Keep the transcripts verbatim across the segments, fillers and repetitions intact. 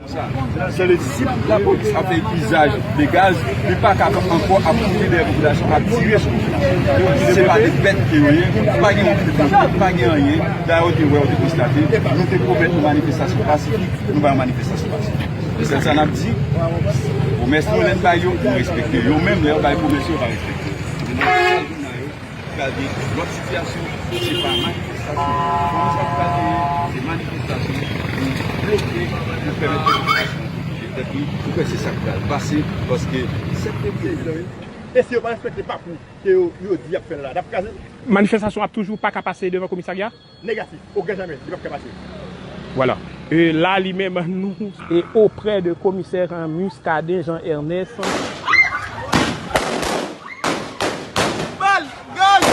Sa, se le, si lapolis ap fè izaj de gaz, li pa ka ankò ap kouri dèyè popilasyon, ap tire sou popilasyon. Se pa de bèt ke yo ye, pa gen yon pwoblèm, pa gen anyen. Dayè, w te wè, w te konstate, nou te pwomèt yon manifestasyon pasifik, nou bay yon manifestasyon pasifik. Se sèl sa n ap di, pwomès nou, lè n bay yo, nou respekte. Yo menm, lè yo bay pwomès yo, yo pa respekte. Gade lòt sitiyasyon, se pa manifestasyon. Kòman sa pral genyen? Se manifestasyon pou bloke, pou pèmèt popilasyon pwoteje tèt li. Ou kwè se sa k pral pase? Paske sèt fevriye, e si yo pa respekte papou ke yo, yo di y ap fè l la, n ap kraze l. Manifestasyon ap toujou pa ka pase devan komisarya? Negatif. Okenn jamè, li p ap ka pase. Voilà. E la, li menm, nou, e oprè de komisè Muscadin Jean Ernest. Bal! Gòl!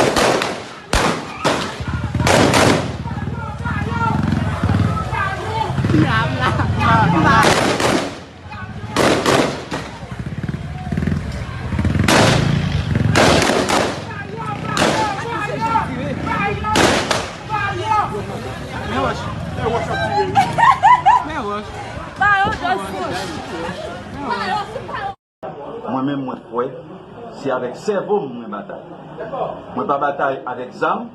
Mwen menm, mwen kwè se avèk sèvo m mwen batay. Mwen pa batay avèk zam,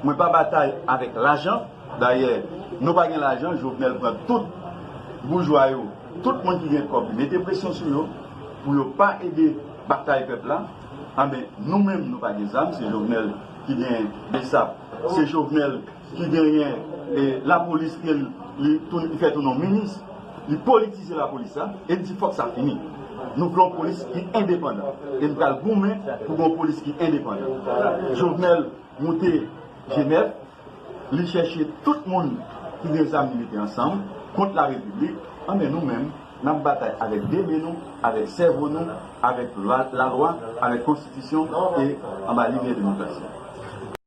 mwen pa batay avèk lajan. Dayè, nou pa gen lajan, Jovenel pran tout boujwa yo, tout moun ki gen kòb, li mete presyon sou yo pou yo pa ede batay pèp la. Anben, nou menm, nou pa gen zam, se Jovenel ki gen BSAP, se Jovenel ki genyen, e, lapolis ke li, li tou-, li fè tounen yon minis, li politize lapolis la, e li di fòk sa fini. Nou vle yon polis ki endepandan, e n pral goumen pou gen yon polis ki endepandan. Jovenel moute Jenèv, li chèche tout moun ki gen zam, li mete ansanm kont larepiblik. Anben, nou menm, n ap batay avèk de men nou, avèk sèvo nou, avèk la, lalwa, avèk konstitisyon e anba limyè demokrasi.